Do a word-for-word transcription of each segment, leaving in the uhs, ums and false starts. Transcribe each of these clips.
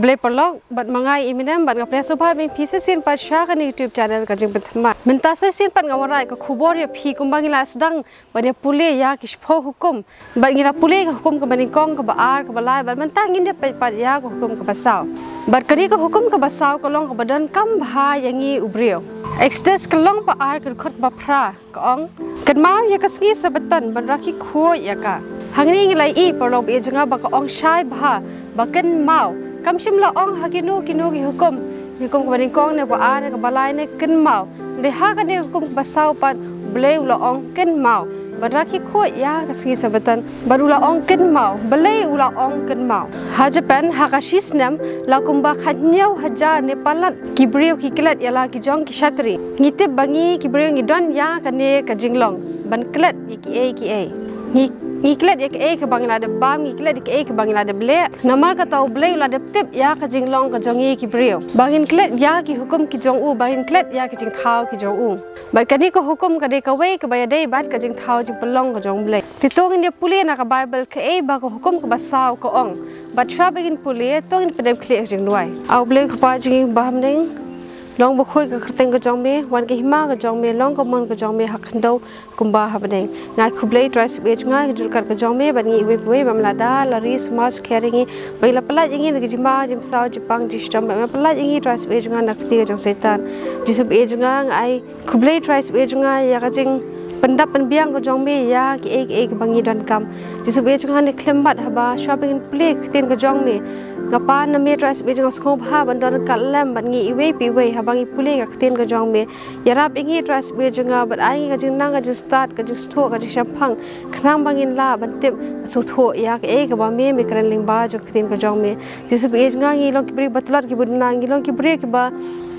Khublei paralok, bad ma nga i Eminem, bad nga pdiang sngewbha ïa phi shisien pat sha kane YouTube channel Ka Jingpynthame. Mynta shisien pat nga wanrah ka khubor ïa phi kumba ngi la sdang ban ïa pule ïa ki shiphew hukum. Bad ngi la pule ka hukum kaba nyngkong, kaba ar, kaba lai, bad mynta ngin ïa peit pat ïa ka hukum kaba saw. Bad kane ka hukum kaba saw ka long kaba donkam bha ïa ngi u briew. Exodus ka lynnong ba ar, ka dkhot ba phra, ka ong: Kynmaw ïa ka sngi Sabbaton ban rakhe khuid ïa ka. Hangne ngi la ïohi paralok baieit jong nga ba ka ong shai bha ba kynmaw. Kam shym la ong ha kino kino ki hukum, ki hukum kaba nyngkong ne ba ar ne kaba lai ne kynmaw. Hynrei ha kane ka hukum kaba saw pat, U Blei u la ong kynmaw ban rakhe khuid ïa ka sngi Sabbaton. Bad u la ong kynmaw. Balei u la ong kynmaw? Ha Japan ha ka shi snem la kumba khathynñiew hajar ne palat ki briew ki klet ïa la ki jong ki shatri. Ngi tip ba ngi ki briew ngi don ïa kane ka jinglong ban klet ïa kiei kiei. Ngi, ngi klet ïa kiei kaba ngi la dep bam, ngi klet ïa kiei kaba ngi la dep leh. Namar kata U Blei u la dep tip ïa ka jinglong ka jong ngi ki briew ba ngin klet ïa ki hukum ki jong u, ba ngin klet ïa ki jingthaw ki jong u. Bad kane ka hukum ka dei kawei kaba ïadei bad ka jingthaw jingpynlong ka jong U Blei. Te to ngin ïa pule na ka Baibl kaei ba ka hukum kaba saw ka ong. Bad shuwa ba ngin pule, to ngin pyndem khlieh ka jingduwai. A U Blei Kpa jong ngi uba ha bneng, long bakhuid ka kyrteng ka jong me, wan ka hima ka jong me, long ka mon ka jong me ha khyndew kumba ha bneng. Nga ai khublei Trai Jisu baieit jong nga ïa ka jingryngkat ka jong me bad ngi iwei pa iwei, ba me la da la ri sumar sukher ïa ngi, ba ngi la pyllait ïa ngi na ka jingma jingsaw, jingpang jingshitom, ba me la pyllait ïa ngi Trai Jisu baieit jong nga na ka kti ka jong Soitan. Jisu baieit jong nga, nga ai khublei Trai Jisu baieit jong nga ïa ka jingpyndap pynbiang ka jong me ïa kiei kiei kiba ngi donkam. Jisu baieit jong nga, ha kane ka khyllipmat haba shuwa ba ngin pule ka ktien ka jong me, nga pan na me Trai Jisu baieit jong nga, sngewbha ban don ryngkat lem bad ngi iwei pa iwei haba ngi pule ka ktien ka jong me. Ïarap ïa ngi Trai Jisu baieit jong nga bad ai ngi ka jingnang, ka jingstad, ka jingsngewthuh, ka jingshemphang, khnang ba ngin lah ban tip, ban sngewthuh ïa kaei kaba me, me kren lyngba jong ka ktien ka jong me. Jisu baieit jong nga, ngi long ki briew ba tlot kiba duna, ngi long ki briew kiba,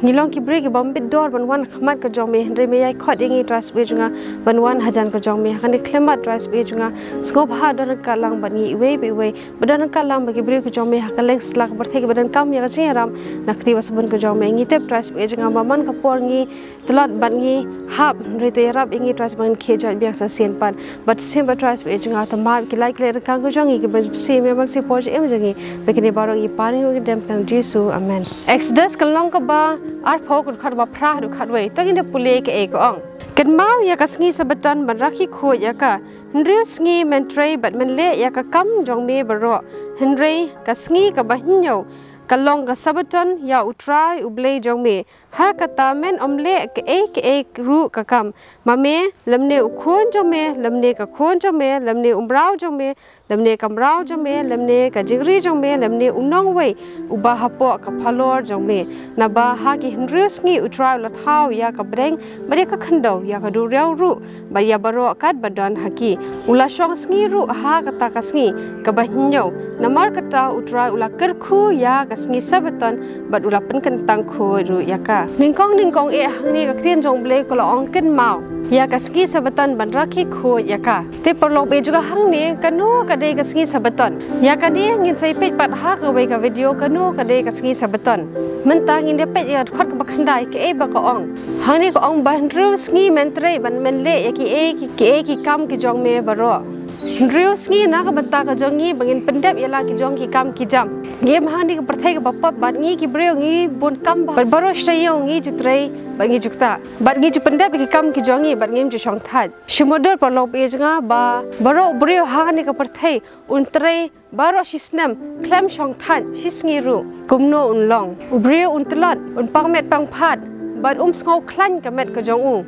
ngi long ki briew kiba ym bit dor ban wan ha khmat ka jong me, hynrei me ïai khot ïa ngi Trai Jisu baieit jong nga ban wan hajan ka jong me. Ha kane ka khyllipmat Trai Jisu baieit jong nga, sngewbha don ryngkat lang bad ngi iwei pa iwei, ba don ryngkat lang bad ki briew ki jong me ha kylleng sla ka pyrthei kiba donkam ïa ka jingïarap na ka kti ba sbun ka jong me. Ngi tip Trai Jisu baieit jong nga ba man ka por ngi tlot bad ngi hap, hynrei to ïarap ïa ngi Trai Jisu ba ngin khie joit biang sa shisien pat. Bad shisien pat Trai Jisu baieit jong nga, to map ïa ki lait ki leit ryngkang ka jong ngi kiba sngewsih me, ban sngewsih por jong em jong ngi. Bad kine baroh ngi pan ïa ngi ha ka kyrteng Jisu. Amen. Exodus ka lynnong kaba arphew, ka dkhot ba phra haduh khatwei. To ngin ïa pule kaei ka ong. Kynmaw ïa ka sngi Sabbaton ban rakhe khuid ïa ka. Hynriew sngi men trei bad men leh ïa ka kam jong me baroh. Hynrei ka sngi kaba hynñiew ka long ka Sabbaton ïa U Trai U Blei jong me. Ha kata men ym leh kaei kaei ruh ka kam, ma me, lymne u khun jong me, lymne ka khun jong me, lymne u mraw jong me, lymne ka mraw jong me, lymne ka jingri jong me, lymne u nongwei uba hapoh ka phalor jong me. Naba ha ki hynriew sngi U Trai u la thaw ïa ka bneng bad ïa ka khyndew, ïa ka duriaw ruh bad ïa baroh katba don ha ki. U la shong sngi ruh ha kata ka sngi kaba hynñiew. Namar kata U Trai u la kyrkhu ïa ka sngi Sabbaton bad u la pynkyntang khuid ruh ïa ka. Nyngkong nyngkong eh, hangne ka ktien jong U Blei ka la ong kynmaw ïa ka sngi Sabbaton ban rakhe khuid ïa ka. Te paralok baieit jong nga, hangne kano ka dei ka sngi Sabbaton? Ïa kane ngin sa ïa peit pat ha kawei ka video, kano ka dei ka sngi Sabbaton. Mynta ngin ïa peit ïa ka dkhot kaba khyndai kaei ba ka ong. Hangne ka ong ba hynriew sngi men trei bad men leh ïa kiei ki, kiei ki kam ki jong me baroh. Hynriew sngi na ka bynta ka jong ngi ba ngin pyndep ïa la ki jong ki kam ki jam. Ngi im hangne ka pyrthei kaba pop bad ngi ki briew ngi bun kam bha. Bad baroh shi taïew ngi ju trei bad ngi ju ktah bad ngi ju pyndep ïa ki kam ki jong ngi bad ngim ju shong thait. Shim bha dur paralok baieit jong nga ba baroh u briew hangne ka pyrthei un trei baroh shi snem khlem shong thait shi sngi ruh. Kumno un long? U briew un tlot, un pang met pang phad bad um sngew khlaiñ ka met ka jong u.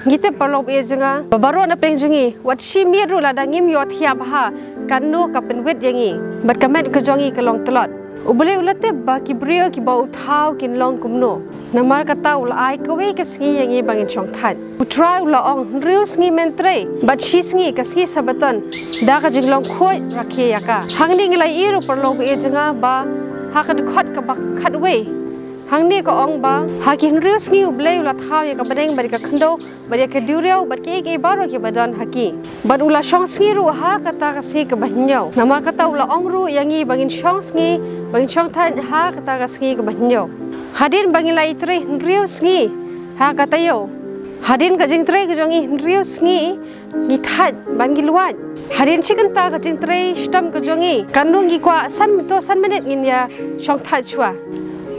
Ngi tip paralok baieit jong nga ba baroh na pdeng jong ngi, wat shi miet ruh lada ngim ïoh thiah bha, kano ka pynwit ïa ngi? Bad ka met ka jong ngi ka long tlot. U Blei u la tip ba ki briew kiba u thaw kin long kumno. Namar kata u la ai kawei ka sngi ïa ngi ba ngin shong thait. U Trai u la ong, hynriew sngi men trei bad shi sngi, ka sngi Sabbaton, da ka jinglong khuid rakhe ïa ka. Hangne ngi la ïohi ruh paralok baieit jong nga ba ha ka dkhot kaba khatwei, hangne ka ong ba ha ki hynriew sngi U Blei u la thaw ïa ka bneng bad ïa ka khyndew bad ïa ka duriaw bad kiei kiei baroh kiba don ha ki. Bad u la shong sngi ruh ha kata ka sngi kaba hynñiew. Namar kata u la ong ruh ïa ngi ba ngin shong sngi, ba ngin shong thait ha kata ka sngi kaba hynñiew. Hadien ba ngi la ïatrei hynriew sngi ha ka taïew, Hadien ka jingtrei ka jong ngi hynriew sngi ngi thait ban ngi luwait. Hadien shi kynta ka jingtrei shitom ka jong ngi, kan ngi kwah san mynto san minit ngin ïa shong thait shuwa.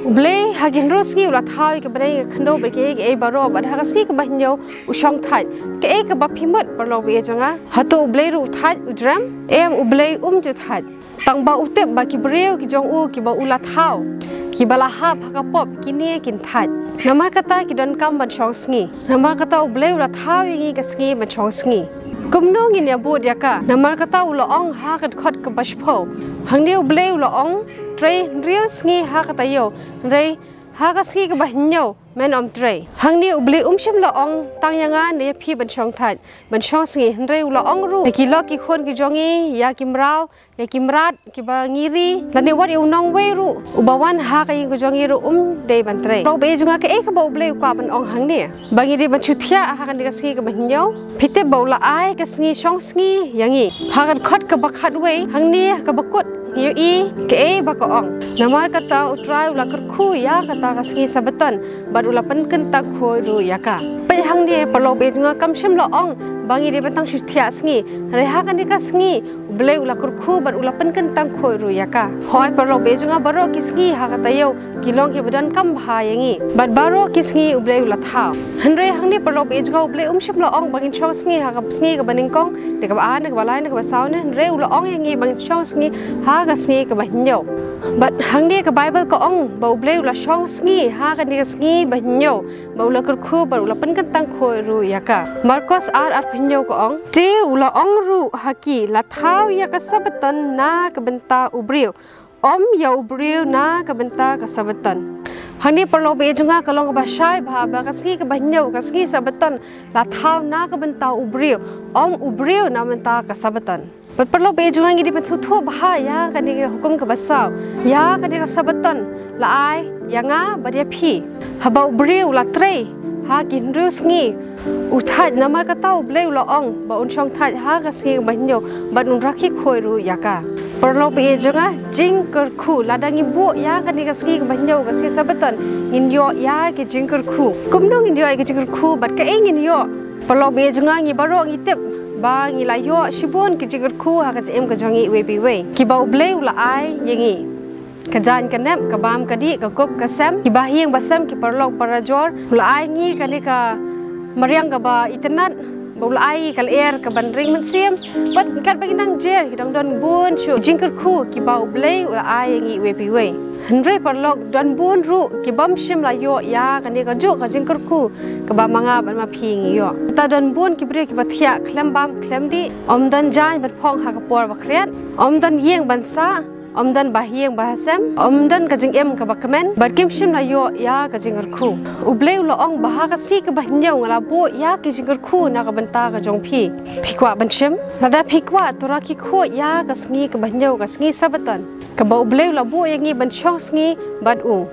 U Blei ha ki hynriew sngi u la thaw ïa ka bneng ka khyndew bad kiei kiei baroh, bad ha ka sngi kaba hynñiew u shong thait. Kaei kaba phi mut paralok baieit jong nga? Hato U Blei ruh u thait u jrem? Em, U Blei um ju thait. Tang ba u tip ba ki briew ki jong u kiba u la thaw, kiba la hap ha ka pop, kine kin thait. Namar kata ki donkam ban shong sngi. Namar kata U Blei u la thaw ïa ngi ka sngi ban shong sngi. Kumno ngin ïa bud ïa ka? Namar kata u la ong ha ka dkhot kaba shiphew. Hangne U Blei u la ong, trei hynriew sngi ha ka taïew, hynrei ha ka sngi kaba hynñiew men ym trei. Hangne U Blei um shym la ong tang ïa nga ne ïa phi ban shong thait, ban shong sngi, hynrei u la ong ruh ïa ki lok ki khun ki jong ngi, ïa ki mraw, ïa ki mrad kiba ngi ri, lane wat ïa u nongwei ruh uba wan ha ka ïing ka jong ngi ruh um dei ban trei. Paralok baieit jong nga, kaei kaba U Blei u kwah ban ong hangne? Ba ngi dei ban shu thiah ha kane ka sngi kaba hynñiew? Phi tip ba u la ai ka sngi shong sngi ïa ngi. Ha ka dkhot kaba khatwei hangne kaba kut ngi ïohi kaei ba ka ong. Namar kata U Trai u la kyrkhu ïa kata ka sngi Sabaton bad u la pynkyntang khuid ruh ïa ka. Peit hangne paralok baieit jong nga, kam shym la ong ba ngi dei ban tang shu thiah sngi. Hynrei ha kane ka sngi U Blei u la kyrkhu bad u la pynkyntang khuid ruh ïa ka. Hooid paralok baieit jong nga, baroh ki sngi ha ka taïew ki long kiba donkam bha ïa ngi. Bad baroh ki sngi U Blei u la thaw. Hynrei hangne paralok baieit jong nga, U Blei um shym la ong ba ngin shong sngi ha ka sngi kaba nyngkong, ne kaba ar, ne kaba lai, ne kaba saw, ne, hynrei u la ong ïa ngi ba ngin shong sngi ha ka sngi kaba hynñiew. Bad hangne ka Baibl ka ong ba U Blei u la shong sngi ha kane ka sngi ba hynñiew, ba u la kyrkhu bad u la pynkyntang khuid ruh ïa ka. Markos ar arphew hynñiew ka ong, te u la ong ruh ha ki, la thaw ïa ka Sabaton na ka bynta u briew, ym ïa u briew na ka bynta ka Sabaton. Hangne paralok baieit jong nga, ka long kaba shai bha ba ka sngi kaba hynñiew, ka sngi Sabaton, la thaw na ka bynta u briew, ym u briew na bynta ka Sabaton. Bad paralok baieit jong nga, ngi dei ban sngewthuh bha ïa kane ka hukum kaba saw, ïa kane ka Sabaton la ai ïa nga bad ïa phi. Haba u briew u la trei ha ki hynriew sngi, u thait, namar kata U Blei u la ong ba un shong thait ha ka sngi kaba hynñiew bad un rakhe khuid ruh ïa ka. Paralok baieit jong nga, jingkyrkhu. Lada ngi buh ïa kane ka sngi kaba hynñiew, ka sngi Sabaton, ngin ïoh ïa ki jingkyrkhu. Kumno ngin ïoh ïa ki jingkyrkhu bad kaei ngin ïoh? Paralok baieit jong nga, ngi baroh ngi tip ba ngi la ïoh shibun ki jingkyrkhu ha ka jingim ka jong ngi iwei pa iwei, kiba U Blei u la ai ïa ngi. Ka jaiñ ka nep, ka bam ka dih, ka kup ka sem, ki bahaïing bahasem, ki paralok parajor, u la ai ngi kane ka mariang kaba itynnad, ba u la ai ka lyer kaban ring mynsiem. Bad katba ngi nang jer, ngi dang don bun shuh jingkyrkhu kiba U Blei u la ai ïa ngi iwei pa iwei. Hynrei paralok, don bun ruh ki bym shym la ïoh ïa kane kajuh ka jingkyrkhu kaba ma nga bad ma phi ngi ïoh. Te don bun ki briew kiba thiah khlem bam khlem dih, ym don jaiñ ban phong ha ka por ba khriat, ym don ïing ban sah, ym don bahaïing bahasem, ym don ka jingim kaba kmen, bad kim shym la ïoh ïa ka jingkyrkhu. U Blei u la ong ba ha ka sngi kaba hynñiew nga la buh ïa ki jingkyrkhu na ka bynta ka jong phi. Phi kwah ban shim? Lada phi kwah, to rakhe khuid ïa ka sngi kaba hynñiew, ka sngi Sabaton, kaba U Blei u la buh ïa ngi ban shong sngi bad u,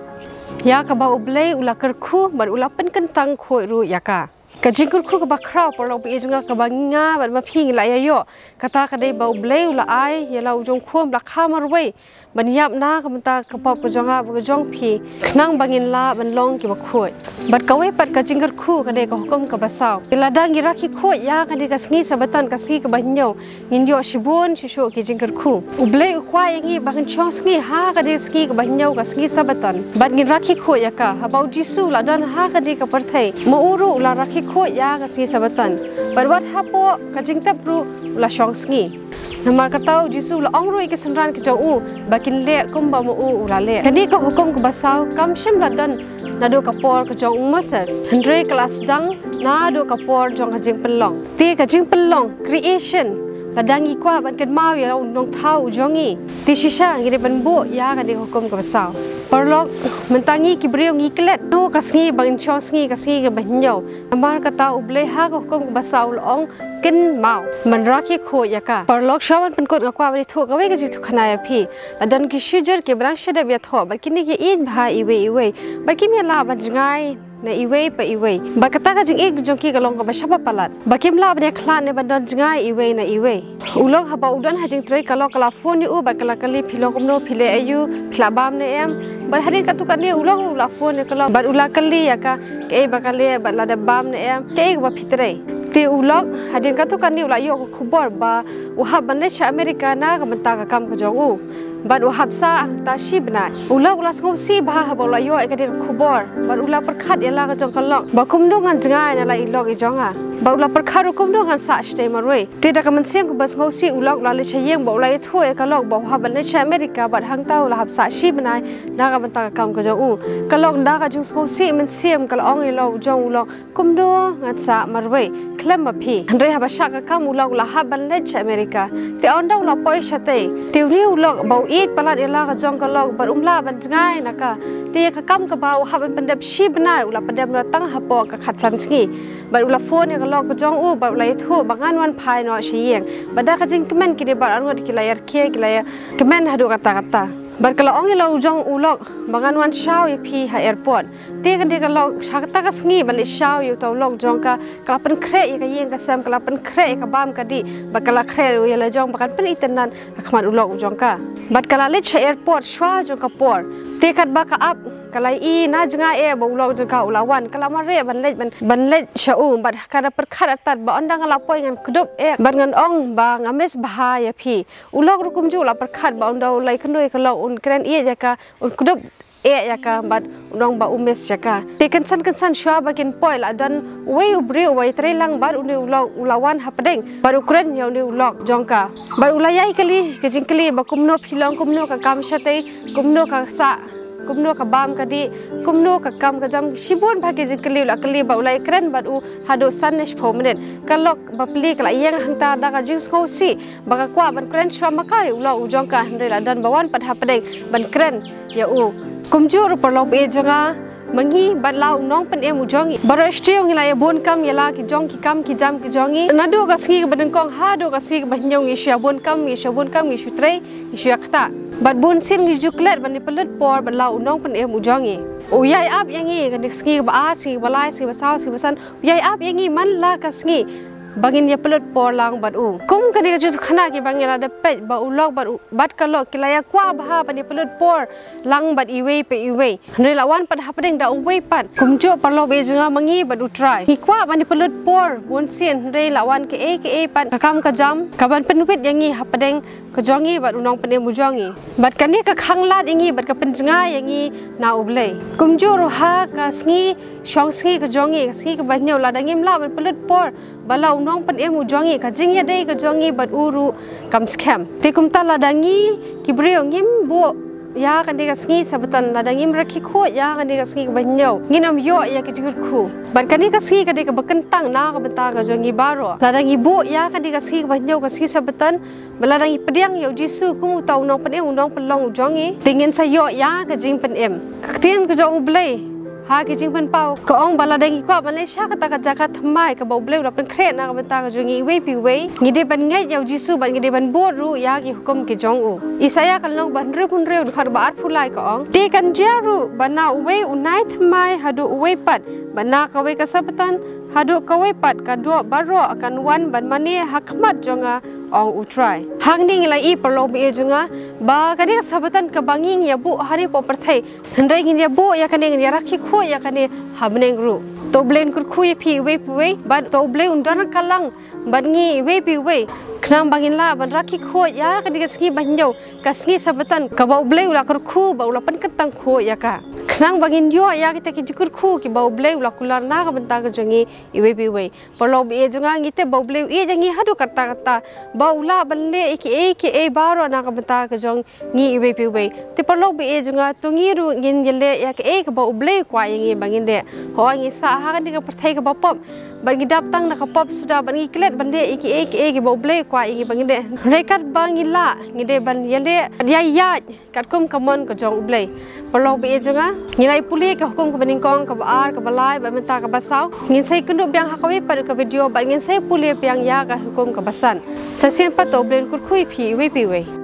ïa kaba U Blei u la kyrkhu bad u la pynkyntang khuid ruh ïa ka. Ka jingkyrkhu kaba khraw, paralok baieit jong nga, kaba nga bad ma phi ngi la ïa ïoh, kata ka dei ba U Blei u la ai ïa la u jong u khun ba la kha marwei ban ïap na ka bynta ka pop ka jong nga bad ka jong phi, khnang ba ngin lah ban long kiba khuid. Bad kawei pat ka jingkyrkhu ka dei ka hukum kaba saw. Lada ngi rakhe khuid ïa kane ka sngi Sabaton, ka sngi kaba hynñiew, ngin ïoh shibun shuh shuh ki jingkyrkhu. U Blei u kwah ïa ngi ba ngin shong sngi ha kane ka sngi kaba hynñiew, ka sngi Sabaton, bad ngin rakhe khuid ïa ka. Haba U Jisu u la don ha kane ka pyrthei, ma u ruh u la rakhe khuid ïa ka sngi Sabaton. Bad wat hapoh ka jingtep ruh u la shong sngi. Namar kata U Jisu u la ong ruh ïa ki synran ki jong u ba kin leh kumba ma u u la leh. Kane ka hukum kaba saw kam shym la don naduh ka por ka jong u Moses, hynrei ka la sdang naduh ka por jong ka jingpynlong. Te ka jingpynlong, creation, lada ngi kwah ban kynmaw ïa u nongthaw u jong ngi, te shisha ngi dei ban buh ïa kane ka hukum kaba saw. Paralok, mynta ngi ki briew ngi klet, to ka sngi ba ngin shong sngi, ka sngi kaba hynñiew. Namar kata U Blei ha ka hukum kaba saw u la ong, kynmaw ban rakhe khuid ïa ka. Paralok, shuwa ban pynkut nga kwah ban ïathuh kawei ka jingïathuhkhana ïa phi. La don ki shijur kiba dang shu dep ïathoh, bad kine ki ïeit bha iwei iwei, bad kim ïa lah ban jngai na iwei pa iwei. Bad kata ka jingïeit ka jong ki ka long kaba shaba palat, ba kim lah ban ïakhlad ne ban don jngai iwei na iwei. U lok haba u don ha jingtrei ka lok ka la phone ïa u bad ka la kylli, phi long kumno, phi leh aïu, phi la bam ne em. Bad hadien katto katne u lok u la phone ïa ka lok bad u la kylli ïa ka, kaei ba ka leh bad la dep bam ne em, kaei kaba phi trei. Te u lok hadien katto katne u la ïoh ka khubor ba u hap ban leit sha America na ka bynta ka kam ka jong u. Bad u hap sah hangta shi bnai. U lok u la sngewsih bha haba u la ïoh ïa kane ka khubor bad u la pyrkhat ïa la ka jong ka lok ba kumno ngan jngai na la i lok i jong nga. Bad u la pyrkhat ruh kumno ngan sah shatei marwei. Te da ka mynsiem kaba sngewsih u lok u la leit sha ïing bad u la ïathuh ïa ka lok ba u hap ban leit sha America bad hangta u la hap sah shi bnai na ka bynta ka kam ka jong u. Ka lok da ka jingsngewsih mynsiem ka la ong ïa la u jong u lok, kumno ngan sah marwei khlem ma phi. Hynrei haba shah ka kam u lok u la hap ban leit sha America. Te ynda u la poi shatei, te une u lok ba u ïeit palat ïa la ka jong ka lok bad um lah ban jngai na ka. Te ïa ka kam kaba u hap ban pyndep shi bnai u la pyndep noh tang hapoh ka khatsan sngi. Bad u la phone ïa ka lok ka jong u bad u la ïathuh ba ngan wan phai noh sha ïing. Bad da ka jingkmen kine baroh arngut ki la ïarkhie, ki la ïakmen haduh katta katta. Bad ka la ong ïa la u jong u lok ba ngan wan shaw ïa phi ha airport. Te kane ka lok sha kata ka sngi ban leit shaw ïa uta u lok jong ka, ka la pynkhreh ïa ka ïing ka sem, ka la pynkhreh ïa ka bam ka dih bad ka la khreh ruh ïa la jong ba kan pynitynnad ha khmat u lok u jong ka. Bad ka la leit sha airport shuwa jong ka por. Te katba ka ap ka la ïohi na jngai eh ba u lok jong ka u la wan, ka la mareh ban leit ban, ban leit sha u bad ka la pyrkhat artat ba ynda nga la poi ngan kdup eh bad ngan ong ba nga miss bha ïa phi. U lok ruh kumjuh u la pyrkhat ba ynda u la ïakynduh ïa ka lok un kren ïeit ïa ka, un kdup eh ïa ka bad un ong ba u miss ïa ka. Te kynsan kynsan shuwa ba kin poi la don uwei u briew uba ïatreilang bad une u lok u la wan hapdeng bad u kren ïa une u lok jong ka. Bad u la ïai kylli ka jingkylli ba kumno phi long, kumno ka kam shatei, kumno ka sah, kumno ka bam ka dih, kumno ka kam ka jam, shibun bha ki jingkylli u la kylli bad u la ïakren bad u haduh san ne shiphew minit. Ka lok bapli ka la ïeng hangta da ka jingsngewsih ba ka kwah ban kren shuwa ma ka ïa u lok u jong ka, hynrei la don ba wan pat hapdeng ban kren ïa u. Kumjuh ruh paralok baieit jong nga, ma ngi bad la u nongpynim u jong ngi baroh shi taïew ngi la ïabun kam ïa la ki jong ki kam ki jam ki jong ngi. Naduh ka sngi kaba nyngkong haduh ka sngi kaba hynñiew ngi shu ïabun kam, ngi shu bun kam, ngi shu trei, ngi shu ïa kata. Bad bun sien ngi ju klet ban ïa pynlut por bad la u nongpynim u jong ngi. U ïai ap ïa ngi kane ka sngi kaba ar, sngi kaba lai, sngi kaba saw, sngi kaba san. U ïai ap ïa ngi man la ka sngi ba ngin ïa pynlut por lang bad u. Kum kane ka jingïathuhkhana kiba ngi la dep peit ba u lok bad u, bad ka lok ki la ïa kwah bha ban ïa pynlut por lang bad iwei pa iwei. Hynrei la wan pat hapdeng da uwei pat. Kumjuh paralok baieit jong nga, ma ngi bad u Trai ngi kwah ban ïa pynlut por bun sien, hynrei la wan kaei kaei pat ka kam ka jam kaban pynwit ïa ngi hapdeng ka jong ngi bad u nongpynim u jong ngi. Bad kane ka khanglad ïa ngi bad ka pynjngai ïa ngi na U Blei. Kumjuh ruh ha ka sngi shong sngi ka jong ngi, ka sngi kaba hynñiew, lada ngim lah ban pynlut por bad la u nongpynim u jong ngi, ka jingïadei ka jong ngi bad u ruh kam skhem. Te kumta lada ngi ki briew ngim buh ïa kane ka sngi Sabbaton, lada ngim rakhi khuid ïa kane ka sngi kaba hynñiew, ngin ym ïoh ïa ka jingkyrkhu. Bad kane ka sngi ka dei kaba kyntang na ka bynta ka jong ngi baroh. Lada ngi buh ïa kane ka sngi kaba hynñiew, ka sngi Sabbaton, bad lada ngi pdiang ïa u Jisu kum uta u nongpynim, u nongpynlong u jong ngi, te ngin sa ïoh ïa ka jingpynim. Ka ktien ka jong U Blei ha ki Jingpynpaw ka ong ba lada ngi kwah ban leit sha kata ka jaka thymmai kaba U Blei u la pynkhreh na ka bynta ka jong ngi iwei pa iwei, ngi dei ban ngeit ïa u Jisu bad ngi dei ban bud ruh ïa ki hukum ki jong u. Isaïah ka lynnong ba hynriew phew hynriew, dkhot ba arphew lai ka ong, te kan jia ruh ba na uwei u nai thymmai haduh uwei pat, bad na kawei ka Sabbaton haduh kawei pat, ka doh baroh kan wan ban mane ha khmat jong nga, ong u Trai. Hangne ngi la i paralok baieit jong nga ba kane ka Sabbaton kaba ngi ngi ïa buh hangne hapoh pyrthei, hynrei ngin ïa buh ïa kane, ngin ïa rakhi khuid ïa kane ha bneng ruh. To U Blei un kyrkhu ïa phi iwei pa iwei bad to U Blei un don ryngkat lang bad ngi iwei pa iwei, khnang ba ngin lah ban rakhi khuid ïa kane ka sngi ba hynñiew, ka sngi Sabbaton kaba U Blei u la kyrkhu bad u la pynkyntang khuid ïa ka, khnang ba ngin ïoh ïa kita ki jingkyrkhu kiba U Blei u la kular na ka bynta ka jong ngi iwei pa iwei. Paralok baieit jong nga, ngi tip ba U Blei u ïeit ïa ngi haduh katta katta ba u lah ban leh ïa kiei kiei baroh na ka bynta ka jong ngi iwei pa iwei. Te paralok baieit jong nga, to ngi ruh ngin ïaleh ïa kaei kaba U Blei u kwah ïa ngi ba ngin leh. Hooid, ngi sah ha kane ka pyrthei kaba pop bad ngi dap tang na ka pop suda bad ngi klet ban leh ïa kiei kiei kiba U Blei u kwah ïa ngi ba ngin leh. Hynrei katba ngi lah, ngi dei ban ïaleh, ïa ïaid katkum ka mon ka jong U Blei. Paralok baieit jong nga, ngi la ïa pule ka hukum kaba nyngkong, kaba ar, kaba lai bad mynta kaba saw. Ngin sa ïakynduh biang ha kawei pat ka video bad ngin sa ïa pule biang ïa ka hukum kaba san. Sa shisien pat, to U Blei un kyrkhu ïa phi iwei pa iwei.